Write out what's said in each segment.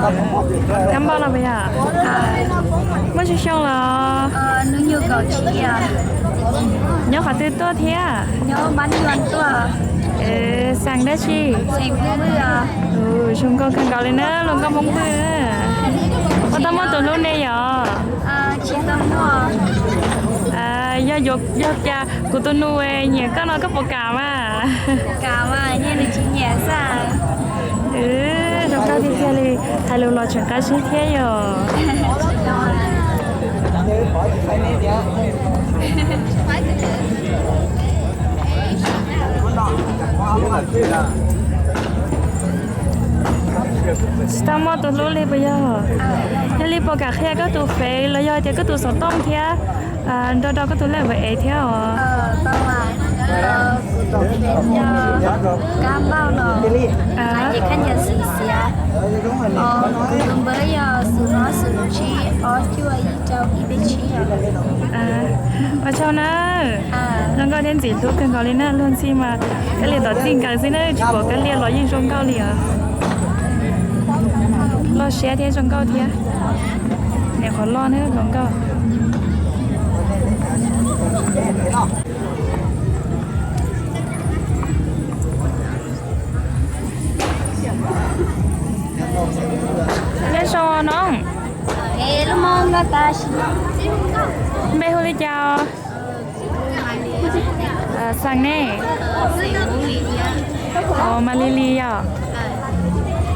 Kab npauj no puas yog? Muaj tsawg xyoo los? Nyob qhov twg tuaj thiab? Xeem dab tsi? Zoo nkauj kawg nkaus li na, hluas nkauj Hmoob Vwj. Puas tau muaj tus hlub ne yom? Yog, yog cas kuv tus nus nyiam koj no koj puas kam mas? Zoo nkauj tiag tiag li, hais lus los tseem qab zib thiab yom. Tsis tau muaj tus hlub li puas yog? Yog li puas kam qhia koj tus fev los yog tias koj tus xov tooj thiab, nrog rau koj tus lej vaj es thiab os? Ua tsaug na. Zoo nkauj thiab ntxim hlub kawg nkaus li na, luag ntxhi mas kab lia tom txij nkaus xwb na, tsis pom kab lia los yeej zoo nkauj li os. Loj siab thiab zoo nkauj thiab. Nim qhuav loj na hluas nkauj. Nyob zoo noob. Npe hu li cas? Xeem ne? Mas Li Li yom.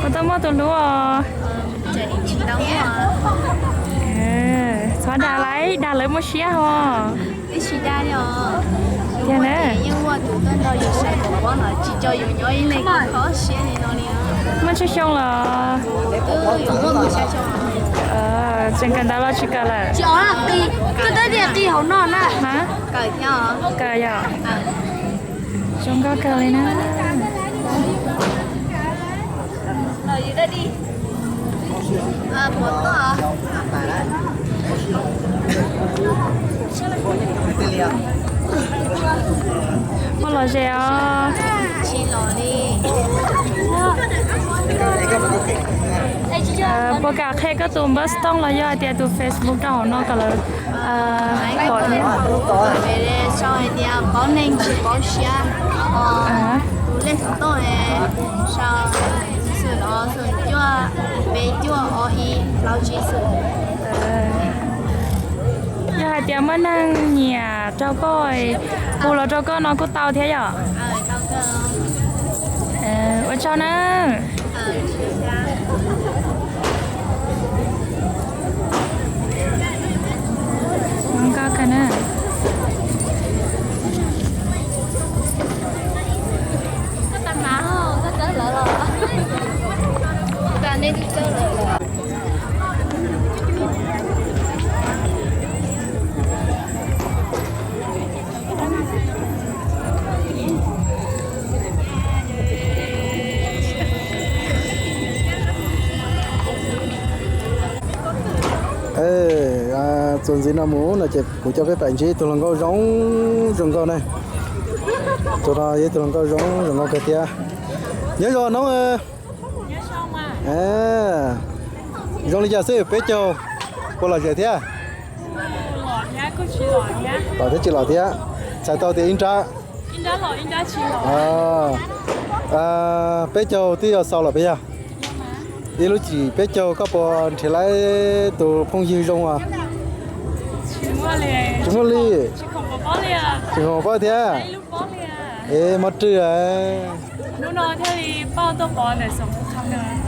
Puas tau muaj tus hlub os? Txhob dag lawv, dag lawv muaj siab hos. Tiag na. Muaj tsawg xyoo los? Tseem kawm ntawv los tsis kawm lawm? Kawm yom. Zoo nkauj kawg li na. Muaj lom zem os. Puas kam qhia koj tus npawb xov tooj los yog hais tias tus Facebook rau hauv no kom lawv pom thiab? Sau hais tias paub neeg tsis paub siab, tus lej xov tooj sau xoom no xoom cuaj peb cuaj ob ib plaub tsib xoom. Yog hais tias muaj neeg nyiam rau koj, hu los rau koj no kuj tau thiab yom? Ua tsaug na. Zoo nkauj kawg na. Txuas ntxiv no mus no ces kuv coj peb pais ntsib tus hluas nkauj zoo, zoo nkauj na. Tus no yog tus hluas nkauj zoo, zoo nkauj kawg thiab. Nyob zoo noob. Zoo li cas xwb peb caug, puas lom zem thiab? Lom thiab tsis lom thiab. Txhais tau tias ib nrab. Peb caug twb yuav xaus lawm peb yog? Ib lub tswv peb caug koj puas nrhiav laib tus phooj ywg zoo as? Tsis muaj li. Tsis khoom paub thiab. Es mob rwg.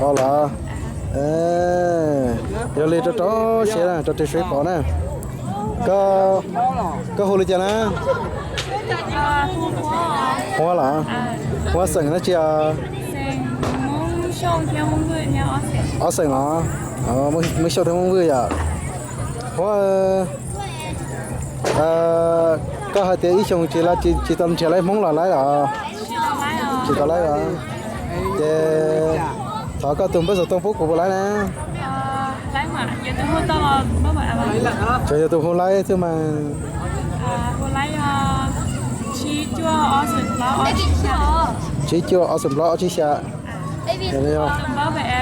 Los yog li rau rau siab rau tus seb pom na. Koj hu li cas na? Huab los? Huab xeem dab tsi os? Ob xeem los? Muaj Xyooj thiab Hmoob Vwj yom. Huab, koj hais tias ib xyoos tsis tau nrhiav laib Hmoob los laib los? Tsis tau laib los? Ces thov koj tus npawb xov tooj pub kuv puas laib na? Tseem yog tus hu laib xwb mas. Tsib cuaj ob xoom plaub ob tsib xya.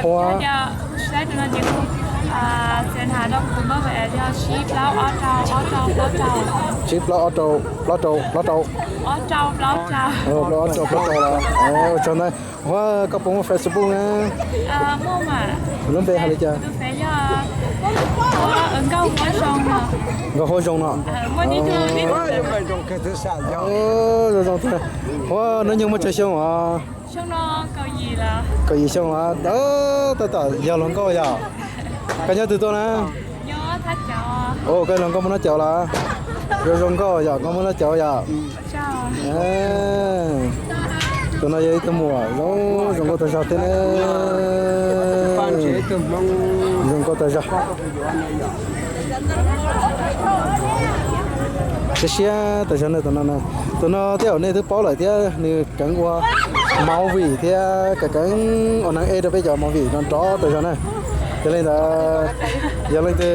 Huab, Saib tus no ces kuv, Xav Hà rau kuv tus npawb Viber yog tsib plaub ob rau ob rau plaub rau. Tsib plaub ob rau plaub rau plaub rau. Ob rau plaub rau. Ob rau plaub rau los. Ua tsaug ntau. Huab, koj puas muaj Facebook na? Lub npe hais li cas? Nkauj Huab Zoo no. Zoo zoo. Huab, hnub nyoog muaj tsawg xyoo os? Kaum yim xyoo los? Tab tom yog hluas nkauj yom? Koj nyob twg tuaj na? Koj hluas nkauj Moob Nab Cauv los? Zoo zoo nkauj yom, nkauj Moob Nab Cauv yom? Tus no yog ib tug muam zoo zoo nkauj tag zog thiab na. Zoo nkauj tag zog. Siab siab tag zog na tus no. Tus no tej zaum nej twb paub lawm thiab, nws kheev ua movie thiab kheev ua neeg ej rau peb cov movie no nrov tag zog na. Yog li ntawd, yog leej twg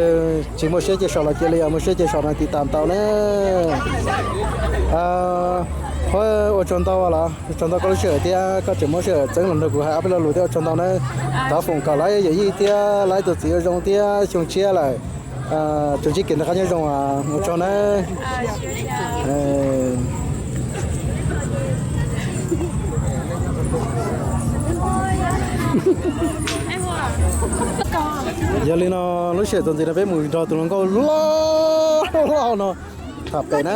tsis muaj siab cia sau los cia li muaj siab cia sau no tiv tam tau na. Huab, ua tsaug ntau los, ua tsaug ntau koj lub sij hawm thiab koj tseem muab sij hawm txeeb los nrog kuv hais ob peb lo lus thiab ua tsaug ntau na. Thov foom kom lawv yawm yij thiab lawv tus txiv zoo thiab xyoo tshiab lawm, tsuas ntsib kev nrog qab nyob zoo, ua tsaug na. Yog li no, lub sij hawm txuas ntxiv no peb mus nrog tus hluas nkauj loj loj no tham pem na.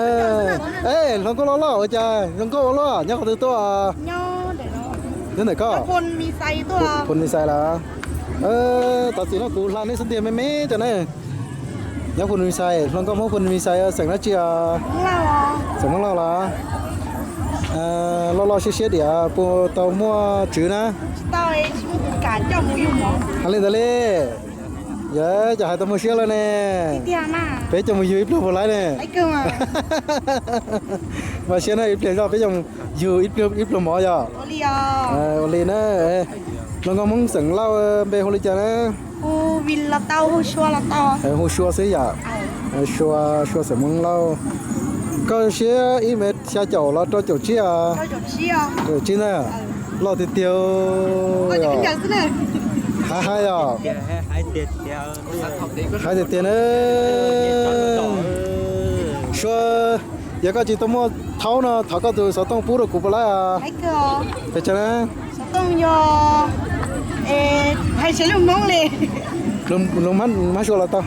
Hluas nkauj loj loj ua cas zoo nkauj ua luaj, nyob qhov twg tuaj? Nyob ntawm koj? Phu Nis Xais lawm. Tam sim no kuv hla nej xub ntiag me me cov ne. Nyob Phu Nis Xais, hluas nkauj Hmoob Phu Nis Xais, xeem dab tsi os? Xeem Hmoob Lauj los? Loj loj siab siab diam puas tau muaj tswv na? Hais li ntawd li. Yog cov hais tau muaj siab lawm ne. Peb coj mus yug ib pluag puas laib ne? Mas siab na, ib pliag zoj peb coj mus yug ib pluag mov yom. Ua li na. Hluas nkauj Hmoob xeem Lauj npe hu li cas na? Hu Sua xwb yom. Sua, Sua xeem Hmoob Lauj. Koj siab ib mev xya caum los rau caum tsib? Caum tsib ntag. Loj tiag tiag. Hais hais yom. Hais tiag tiag na. Sua, yog koj tsis tau muaj thaub no thov koj tus xov tooj pub rau kuv puas laib? Pes tsawg na? Lus Hmoob Sua los tau.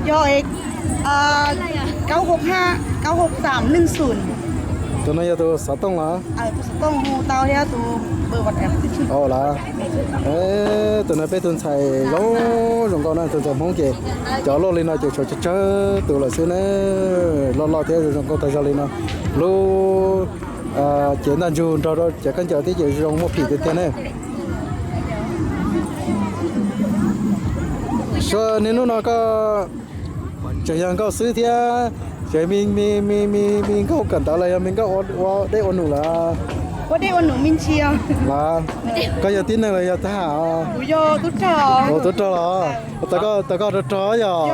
Yog Tus no yog tus xov tooj los? Tus no peb tus ntxhais zoo zoo nkauj na, tus ntxhais Hmoob ces cov loj li no ces tshuav tsawg tsawg tus lawm xwb na. Loj loj thiab zoo zoo nkauj tag zog li no. Lub cev ntaj ntsug nrog rau cev khaub ncaws thiab ces zoo muaj phim tiag tiag ne. Sua, niaj hnub no koj tseem yog nkauj xwb thiab, tseem me nkauj kawm ntawv los yog me nkauj ua dej ua num lawm? Ua dej ua num me ntsis. Los, koj yog tib neeg los yog thab ham? Ua tub rog los? Tau koj rog rog yog?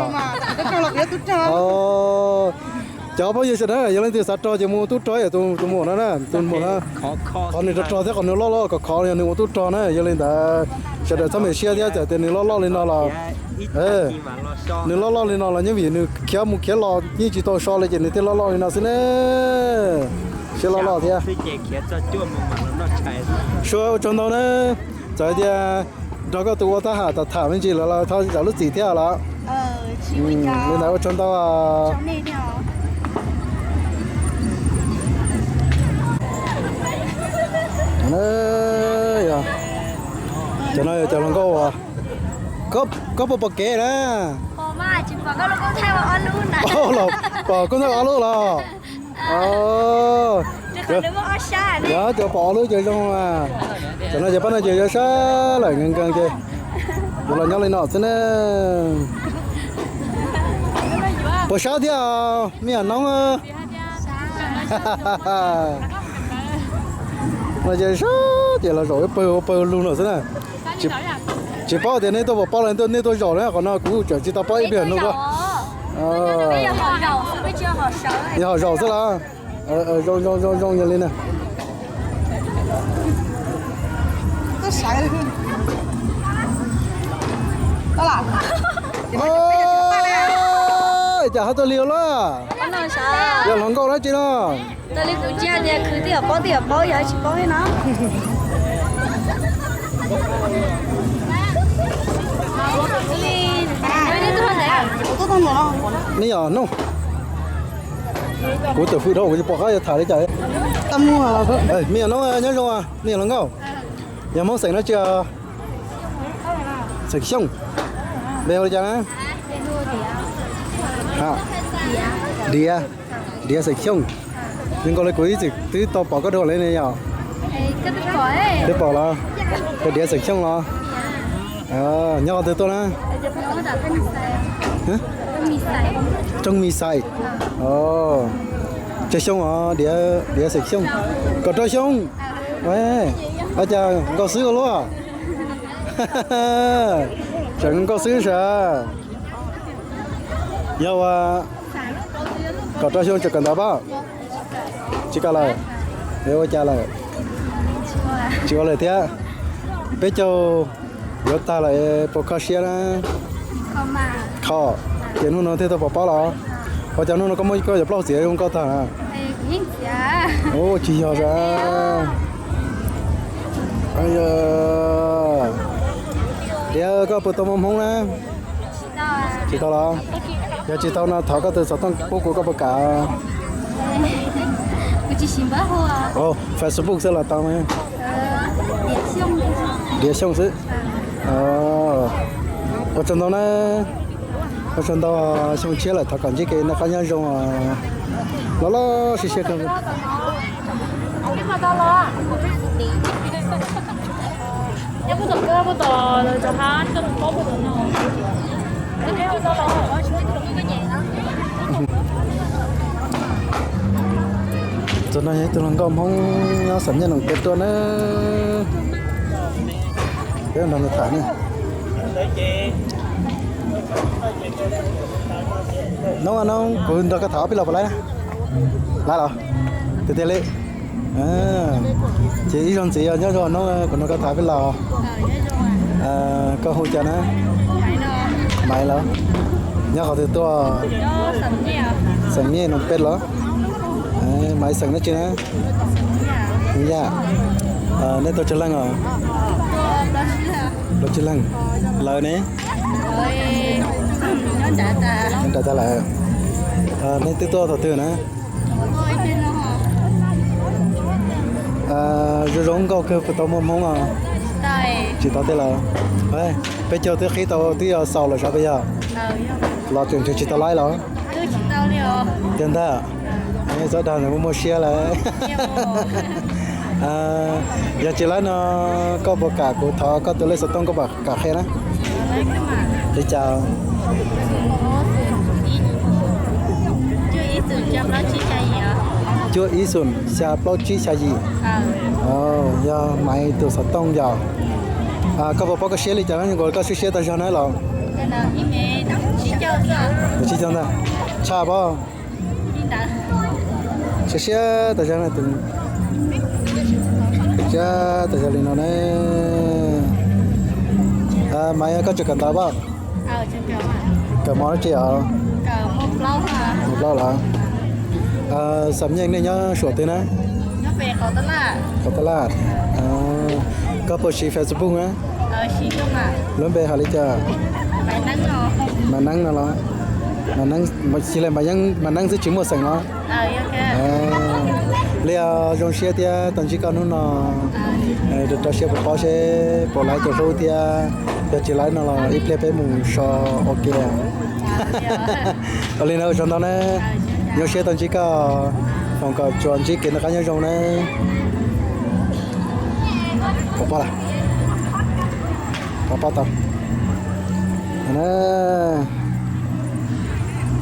Cov phooj ywg sawv daws, yog leej twg xav rog ces mus ua tub rog yom, tus muam no na, tus muam no. Qhov nws rog rog thiab qhov nws loj loj khov khov yog nws ua tub rog na, yog li ntawd sawv daws txhob me siab thiab, txawm tias nws loj loj li no los, nws loj loj li no los yeej vim nws khiav mus khiav los yeej tsis tau so li ces nws thiaj loj loj li no xwb ne. Siab loj loj thiab. Sua, ua tsaug ntau na, txawm tias nrog koj tus ua thab ham tham tham me ntsis lawm los thov zam lub txim thiab los? Li ntawd ua tsaug ntau. Cov no yog cov hluas nkauj uas, koj puas pom kev na? Pom koj ntawd ob lub los? Yog cov pom ob lub ces zoo. Cov no ces pab no ces yog sab lawm nkees nkees ces yuav los nyob li no xwb ne. Puas sab thiab me nyuam noob? No ces sab ces los zaum ib pawg ua pawg lug no xwb na. Tsis paub tias nej tuaj puas paub los nej tuaj zaum na, qhov no kuv tseem tsis tau paub ib pliag no. Yog hom zaum xwb los? Zoo zoo zoo zoo yog li na. Cas hais tau li ua luaj? Yog hluas nkauj dab tsi no? Tau li kuv ntsia tias khwv twb yog paub twb yog paub yog tsis paub li no. Nej yog no, kuv tus fwj dhau kuv tsis pom qab yuav tham li cas. Me yog no nyob zoo, nej yog hluas nkauj, yog Hmoob xeem dab tsi? Xeem Xyooj. Npe hu li cas na? Diav, Diav xeem Xyooj. Zoo nkaus li kuv ib txwm twb tau pom koj dua li ne yom? Twb pom los? Yog Diav xeem Xyooj los? Nyob qhov twg tuaj na? Rooj Mis Xais. Tsawg xyoo os, Diav xeem Xyooj? Kaum rau xyoo. Ua cas nkauj xwb ua luaj? Tseem nkauj xwb sav. Yog ua kaum rau xyoo tseem kawm ntawv pab? Tsis kawm lawm. Es ua cas lawm? Tsis ua lawm thiab. Peb caug yuav tag lawm puas kho siab na? Kho. Ces hnub no thiaj tau pov pob los? Ua cas hnub no koj muab koj cov plaub hau txiav zoo nkauj tag na? Ua tsis yog sav. Diav, koj puas tau muaj hmoob na? Tsis tau los? Yog tsis tau no thov koj tus xov tooj pub kuv, koj puas kam? Facebook xwb los tau mas. Diav Xyooj xwb. Ua tsaug ntau na. Ua tsaug ntau, xyoo tshiab lawm thov kom ntsib kev noj qab nyob zoo. Los los siab siab kawg. Tus no yog ib tug hluas nkauj Hmoob nyob Xam Nyaj Noom Peb tuaj na. Peb nrog nws tham ne. Noob, noob, kuv nrog koj tham ob peb los puas laib? Laib los? Tiag tiag li. Ces ib zaug ntxiv yog nyob zoo noob, kuv nrog koj tham ob peb los. Koj hu cas na? Maiv los? Nyob qhov twg tuaj? Xam Nyaj Noom Peb los? Maiv xeem dab tsi na? Yaj. Nej tuaj tsawg leej os? Plaub tsib leeg. Lawv ne? Nyob nram tas lawm. Nej twb tuaj thaum twg na? Zoo zoo nkauj kawg, puas tau muaj hmoob os? Tsis tau tiag lawm. Peb caug twb qhib tau twb yog xaus lawm sav, puas yog? Los tseem nrhiav tsis tau laib los? Tiag ntag. Txhob dag, muaj muaj siab lawm. Yog tsis laib no koj puas kam kuv thov koj tus lej xov tooj, koj puas kam qhia na? Li cas? Cuaj ib xoom xya plaub tsib xya yim. Yog Maiv tus xov tooj yog. Koj puas paub koj siab li cas na, koj siab siab tag zog na los? Tshaj pob. Siab siab tas zog na, siab tas zog li no ne. Maiv, koj tseem kawm ntawv pab? Kawm mos dab tsi os? Mos plaub los? Xam Nyaj nej nyob suam twg na? Qhov Taj Laj. Koj puas siv Facebook na? Lub npe hais li cas? Maiv Neeb no los? Maiv Neeb, cia li Maiv Neeb xwb tsis muaj xeem los? Li zoo siab thiab tau ntsib koj hnub no. Rau siab puas paub seb puas laib tus hlub thiab, yog tsis laib no los ib pliag peb mus so ua ke. Ua li no ua tsaug ntau na, zoo siab tau ntsib koj, foom kom tsuas ntsib kev noj qab nyob zoo na. Pov pob lawm, pov pob tau.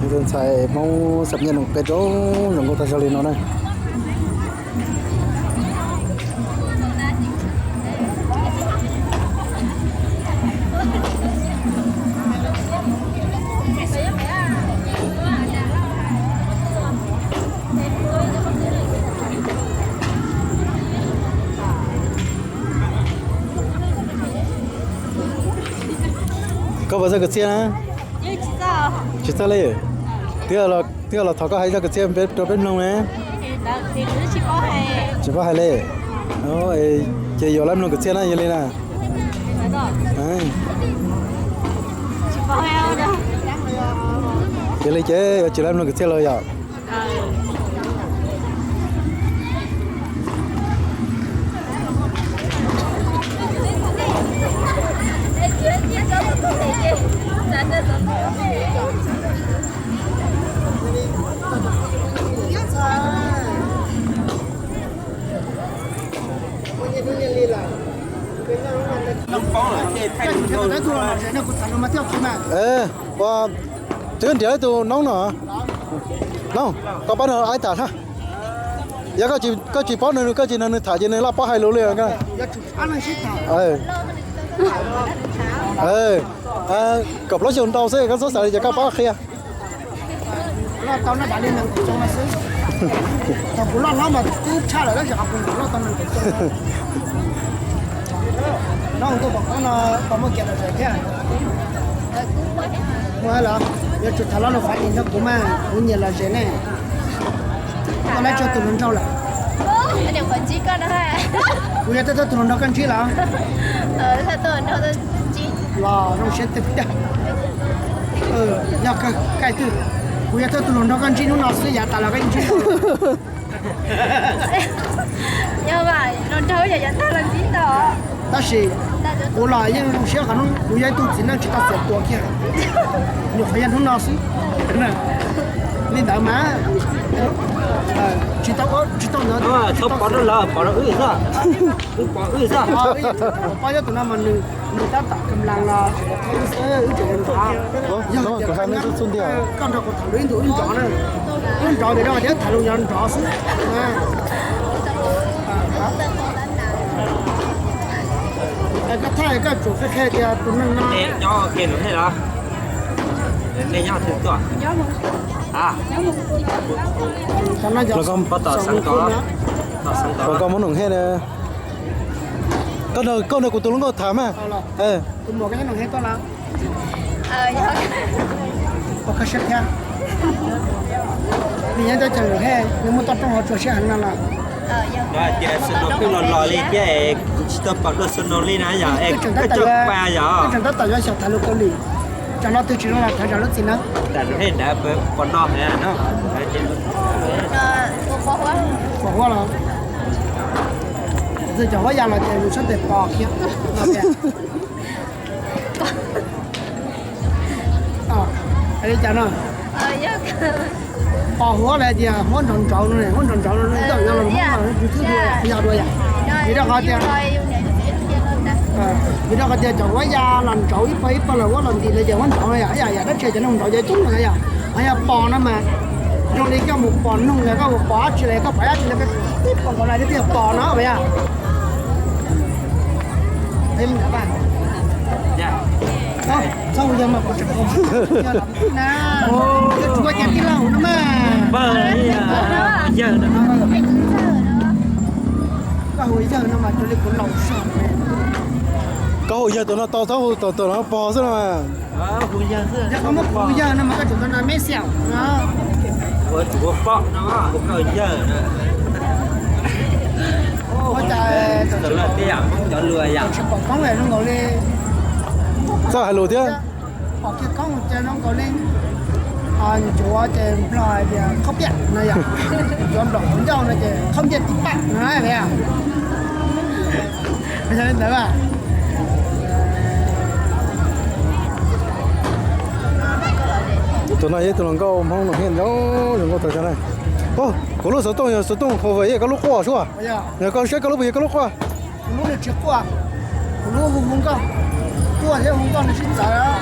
Tus ntxhais Hmoob Xam Nyaj Noom Peb zoo zoo nkauj tag zog li no na. Koj Puas txog kwv txhiaj na? Tsis txog li. Twb los thov koj hais txog kwv txhiaj rau peb mloog na. Tsis paub hais li. Ces yuav lawv mloog kwv txhiaj na yog li na. Yog li ces yuav tsis lawv mloog kwv txhiaj los yom. Ua, twb nrhiav tus noob no. Noob, koj pab nws aib tham na. Yog koj tsis paub nws, koj tsis nrog nws tham ces nws laj paub hais lus li. Kaum plaub xyoos ntau xwb koj txhob xav li ces koj pab qhia. Loj tau na, dav li nees nkaum xyoo no xwb. Thaum kuv loj hlob mas twb tshaj lawm tab sis qhov kuv loj tau nees nkaum xyoo. No tuaj pom qoob no tau muaj kiag lom zem thiab. Muaj los yuav tsum tham loj lus fav tis nrog kuv mas kuv nyiam lom zem ne. Koj lab tso tus hluas nraug lawm. Kuv yog thawj thawj tus hluas nraug koj ntsib lawm. Los zoo siab tiag tiag. Yog kawg, kaij twg, kuv yog thawj tus hluas nraug koj ntsib hnub no xwb yav tas los koj yeej ntsib. Yog mas hluas nraug yog yav tag los ntsib ntau. Tab sis kuv los yeej zoo siab qhov hnub kuv yog ib tug txiv neej tsis tau txawm tua kiag, nyuam qhuav yog hnub no xwb. Li ntawd mas tsis tau, tsis tau ntawd, tsis tau pov rau lawv, pov rau wb xwb. Wb pov wb xwb. Pov yog tus no mas nws, nws tab tom kam las los xwb wb tseem nrov. Yog tias koj nrog kuv tham lus ib ntus wb nrov na, wb nrov vim rau qhov tias tham lus nrov nrov xwb. Koj thaij koj tsum qhia qhia tias tus neeg no. Los koj muab Noom Hej na. Koj nrog kuv tus hluas nkauj tham mas. Nws nyob teb chaws Los Hej, nws muaj toj roob hauv tsuas siab heev no los. Tias xwb no twb los los li thiab es kuv tsis tau pom dua xwb no li na yom, es koj tseem tab tom yuav xyaum tham lus Kaus Lim, tsam no twg tsis zoo los thov zam lub txim na. Tam sim no pom no. Pos huab los, txawm cov huab ya los ces yus sab tes pos kiag. Li cas no? Pos huab los hais tias huab nrauv nrauv no, huab nrauv nrauv no, tab tom yog los Hmoob no yus twb hu yog dua yom. Vim rau qhov tias, vim rau qhov tias cov huab ya los nrauv ib pawg ib pawg los huab los ntim no ces huab nrauv no yom, yam dab tsi cov neeg nrauv ces coob no yom. Ho yog pos no mas zoo li koj mus pos noog los koj mus pos dab tsi los koj pom dab tsi los peb pom nkaus no thiaj tias pos no yom. Txhob hu yawg mas kuv tseem hu na. Yuav tsum ua cas tij laug no mas. Koj hu yawg no mas cuag li kuv laus zog. Koj hu yawg tus no tau, txhob hu tus no pog xwb no mas. Yog koj muab kuv hu yawg no mas koj tsum tau nrog meb xiam no. Ua cas tsis pom koob zoo nkaus li. Txawj hais lus thiab. Pom kiag koob ces zoo nkaus li ncuav ces nplog hais tias khaub piam no yom, ncuav nplaum hauv ncauj no ces khaub ncaug tiv pam no na. Yog li ntawd, tus no yog ib tug hluas nkauj Hmoob Noom Hej ntau zoo nkauj tag na. Kuv lub xov tooj yog xov tooj Huawei, koj lub quaj sua. Yog koj saib koj lub puas yog koj lub quaj. Kuv lub nws tsis quaj, kuv lub hu hu nkauj, quaj thiab hu nkauj nws sib txawv.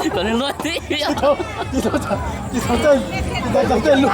Kom nws luaj tib. Tsis tau, tsis tau, tsis tau tej lus.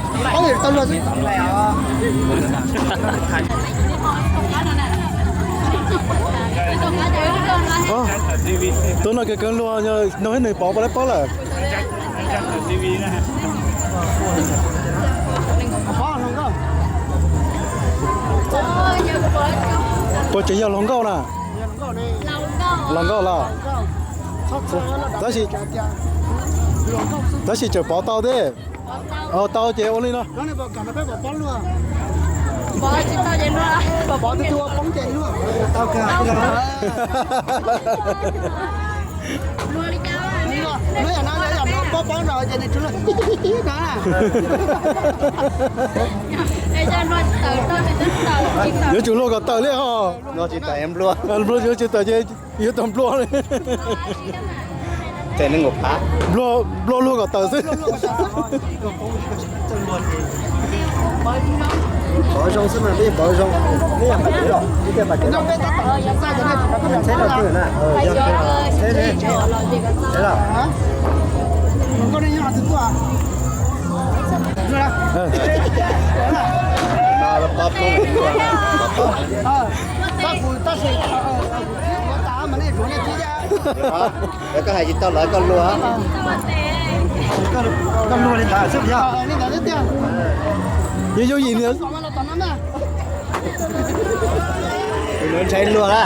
Ob yam tau luag xwb. Tus no kawg kawg luag, nug ib nws pov puas lawv paub lawm. Puas tseem yog hluas nkauj na? Hluas nkauj los? Tab sis, tab sis tseem pov tau thiab. Tau ces ua li no. Yuav tsum luag kom tawm li ho. Yuav tsum tawm ces yuav tau nplua. Nplua luag kom tawm xwb. Pov zoo xwb mas, peb pov zoo, peb yog pab kev los, txheb los twg na, txheb, txheb los. Koj hais tsis tau lawv, koj luag. Koj luag li ntawd xwb yog. Yog yooj yim li. Tus no ntshai luag na.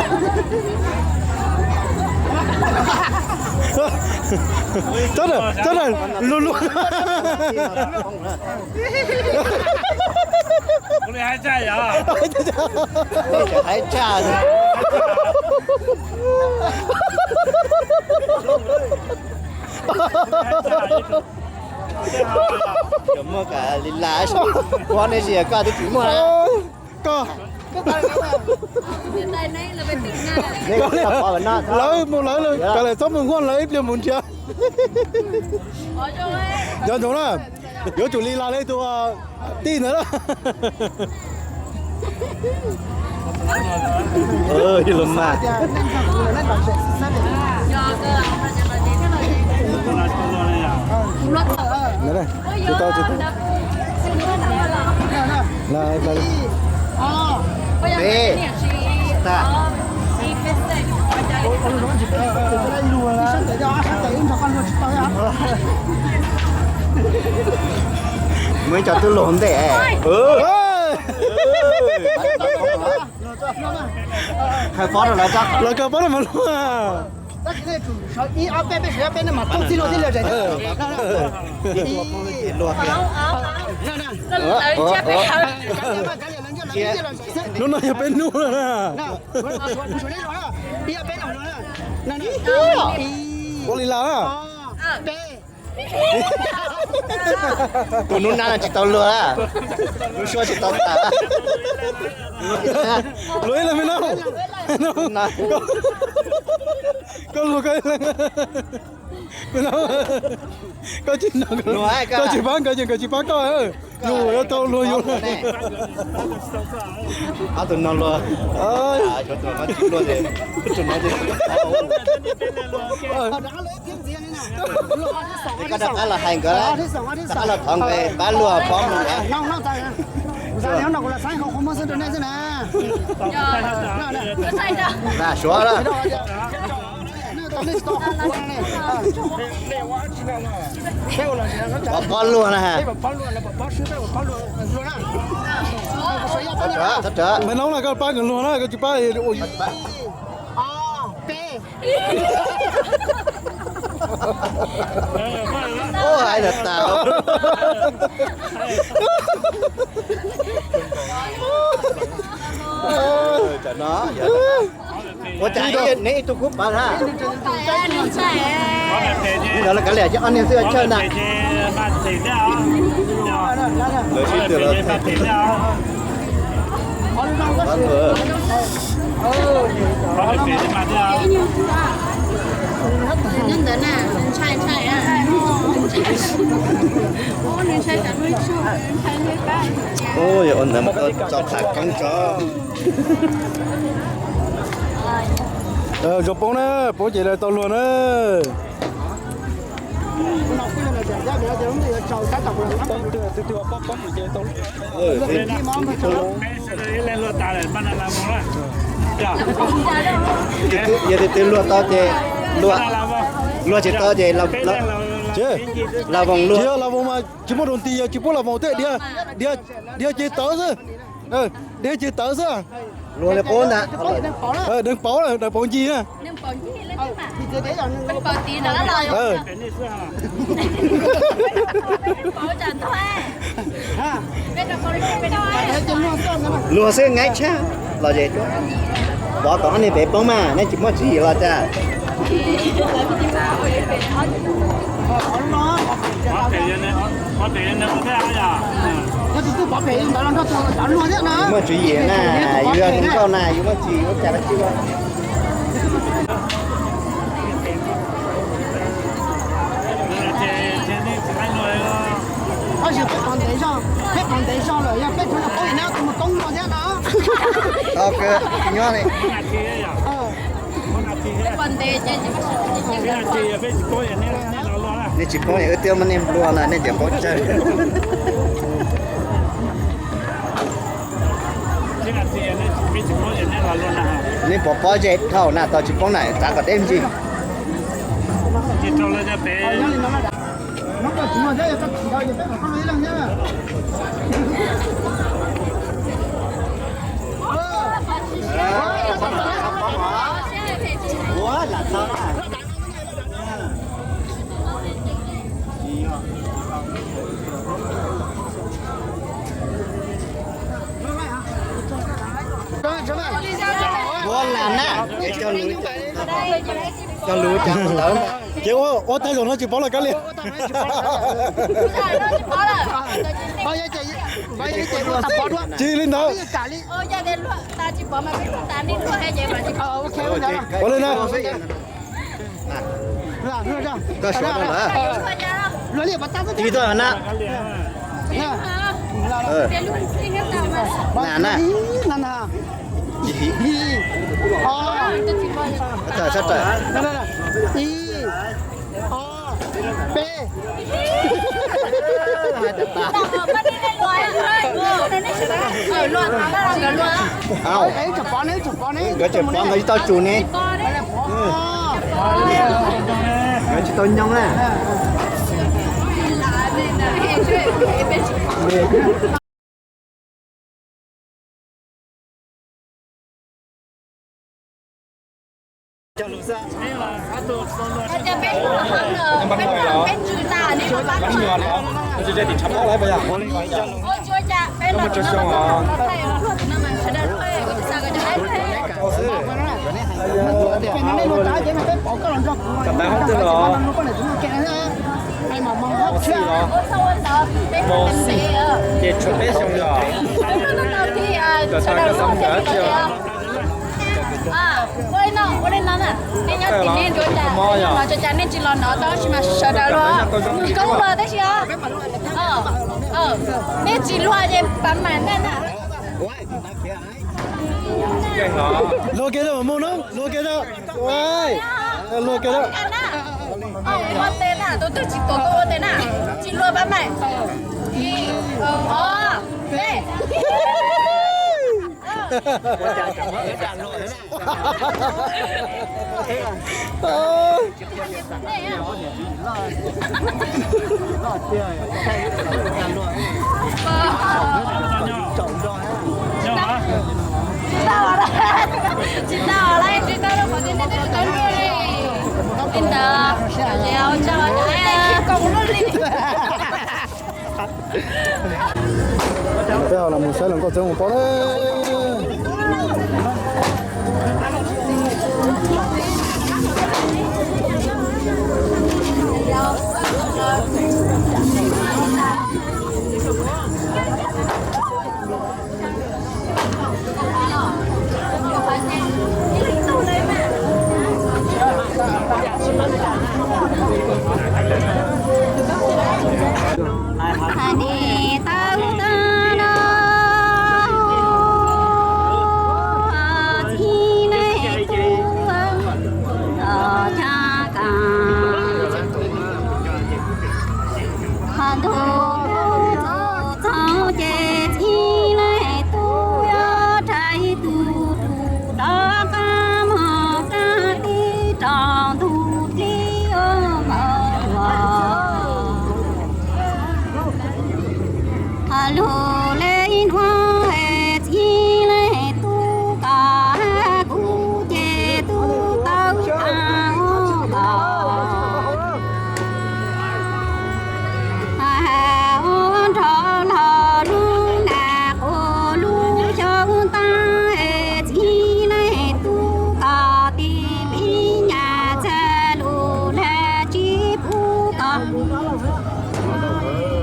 Txhob na, txhob na, luag luag. Hais tshaj. Cov muag kav li las, kuv nej tsis yog koj twb tsis muag. Koj, lawv mus lawv, kav liam txhob mus nquag lawv ib pliag mus nrhiav. Nco ntsoov na, yuav tsum li las li tus tij ntawd na. Tsis tau, tsis tau. Muaj ib co twb luag ntej. Hais pob rau lawv, lawv kawg pob rau mas luag. Hnub no yog peb hnub na. Ua li las na. Tus hnub nab no tsis tau luag, hnub suab tsis tau tas. Luag ib leeg me no. Koj luag koj ib leeg. Me no. Koj tsis, koj tsis pab nkawd ces nkawd tsis pab koj. Yus yuav tau luag yus. Ob tug no luag. Koj rov qab los hais nkawd, rov qab los thov nkawd pab luag pob mus. Suav lawm. Pov pob luag na. Npawg Noob na, koj pab nkawd luag na, koj tsis pab. Ua hais tias tau. Tam no ua cas neb ib tug kuj pab na. Li ntawd los kav liam, ces ob niag xwb ua chaw ntag. Lawv sib tw los. Ua ntawd mas tau tso tham koob tso. Zoo poob na, poob ces lawv tau luag na. Yog tus twg luag tau ces, luag tsis tau ces, ces Las Voos luag. Las Voos mas tsis muaj rau nti, yog tsis pub Las Voos tej dhia, dhia ces tawv xwb. Dhia ces tawv xwb. Luag li qub ntag. Deev pauv, deev pauv ncig na. Luag xwb nqaim tshaj los ces pov kom ob niag pem poob mas nej tsis muaj tswv yim los cas. Muaj tswv yim na, yus yog nkauj na, yus muaj tswv yim ua cas los tsis ua. Tab sis peb qhov ntev zog, peb qhov ntev zog lawm, yog peb tug no paub yus neb tus mus koob luag thiab no. Nyob li. Nej tsis paub, wb twb muab nej nplua no nej tseem paub tsawg. Nej pov pob ze dhau na, tau tsis poob na, txav kom deb me ntsis. Ua las na, cog lus cas tawv. Ces ua tag zaum no tsis pov los kav liam. Tsis li ntawd. Ua li na. Koj suav no lawm. Tig txog na. Na na. Sab raws. Ib, ob, peb. Nkawd tseem pov nkawd tsis tau tsum ne. Nkawd tsis tau nyob na. Koj tais hoob twg los? Xij los? Mos xij, ces tshuav peb xyoo yog. Koj tais koj xav mus kawm dab tsi os? Ua li no, ua li no na, nej nyob tim nej nruab cas, nej los tso cas nej tsis los nov tau, tab sis mas sawv daws luag, koob luag tab sis os. Nej tsis luag ces pab mas nej na. Luag kiag tau, mus no, luag kiag tau. Luag kiag tau. Ua tes na, tus twg tsis tuav koj ua tes na. Tsis luag pab mas. Ib, ob, peb. Tsis tau lawm, tsis tau lawm, qhov tias nej twb tsis tau luaj li. Li ntawd, ces ua tsaug. Peb ho los mus saib hluas nkauj txeeb hmoov pob na. Hais tias tau tag no, txiv neej tub, caj kam. Ho ntuj txog ces txiv neej tub yuav rhais tus rus rov qab mus rau teb rau ntuj dlib ua mov ua. Ho lug le nuav txiv neej tub koj hab kuv ces tub tau tag ua koj. Ua nrho los lub nag quas lub xyoo tag, txiv neej tub koj tis peb nyam txhaj lug lawm tsis pub koj.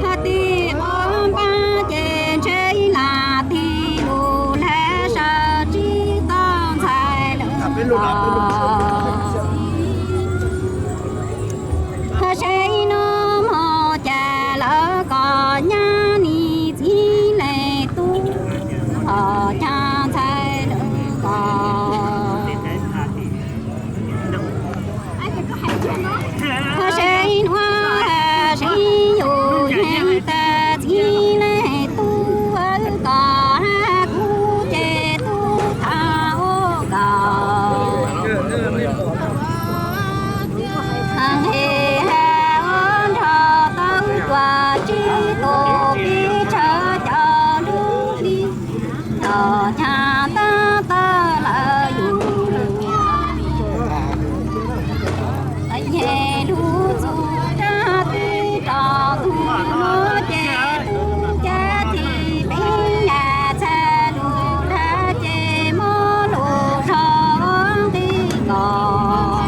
Hab tij quav npab ces ntshe ib lam tig lug lawm sawv tsis tau ntxhais lawm os. Hab seb ib hnub moog cas lawv koj nyab nim txiv neej tub, ho cas ntxhais lawm koj. Hab seb ib hnub seb yus yeej tag txiv neej tub, koj hab kuv ces tub tag ua koj. Nqis hab ua nrog tau tuaj tsis tuaj peb tshawb cov lub hli, tog cas tab tom lawm yus. Yog lub txuj rab teb rau tug nuav ces tub cav tis peb nyam txhaj lug lawm ces mob lug rho nqi nkaus.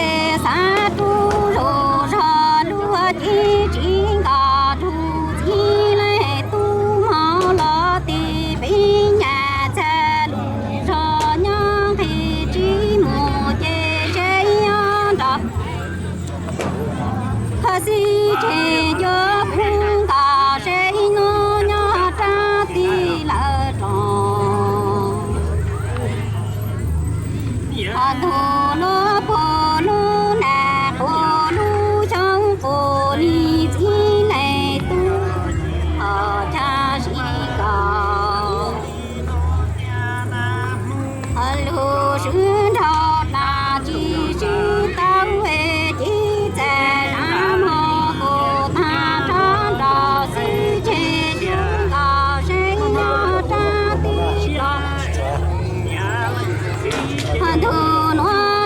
Es xav rub lug zog luag ces tsis nkaus lug txiv neej tub mob los tis peb nyam txhaj lug zog nyob nqis tsis mus ces seb nyob nrog. Hab xib tseg ncuav pub nkaus seb nub nyob rab tij lawm rau. Ho ntug lub pug lub nag quas lub xyoo quas nim txiv neej tub, ho cas sib kos. Lug swb nrho tas tsis sib tau, ces txais zab mog kuv tag rov nrog xib tseg sib nkaus seb nyob rab tij los. Ho ntug nuav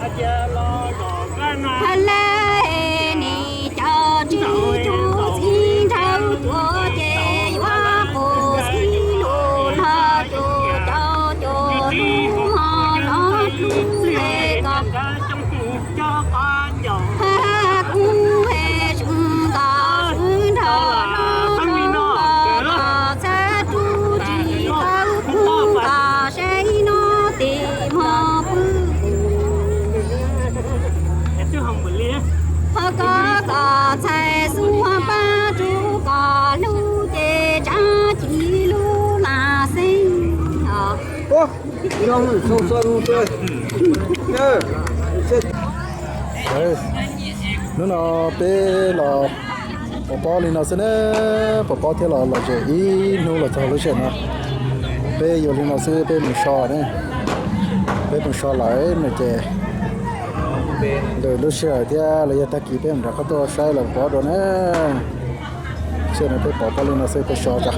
Hab laj nim cov tsis tug txiv nraug tuaj ces yuav qus xib lug los cuj cov cuj lug hos los dlub le kom hab kub he tseem kom sib nrhau los rau kom txhab rub tsis tau kub kom saib no tim hmo pw. Ho koj kom txhais xuab pab rub kom lug ces tsav ci lug mas xeeb os. Hnub no peb los pov pob li no xwb na, pov pob thiab los lom zem ib hnub los txog lub sij hawm no. Peb yuav li no xwb peb mus so ne, peb mus so lawm no ces lwm lub sij hawm thiab los yog tag kis peb mam rov qab tuaj saib los pov dua na. Sij hawm no peb pov pob li no xwb peb so tso.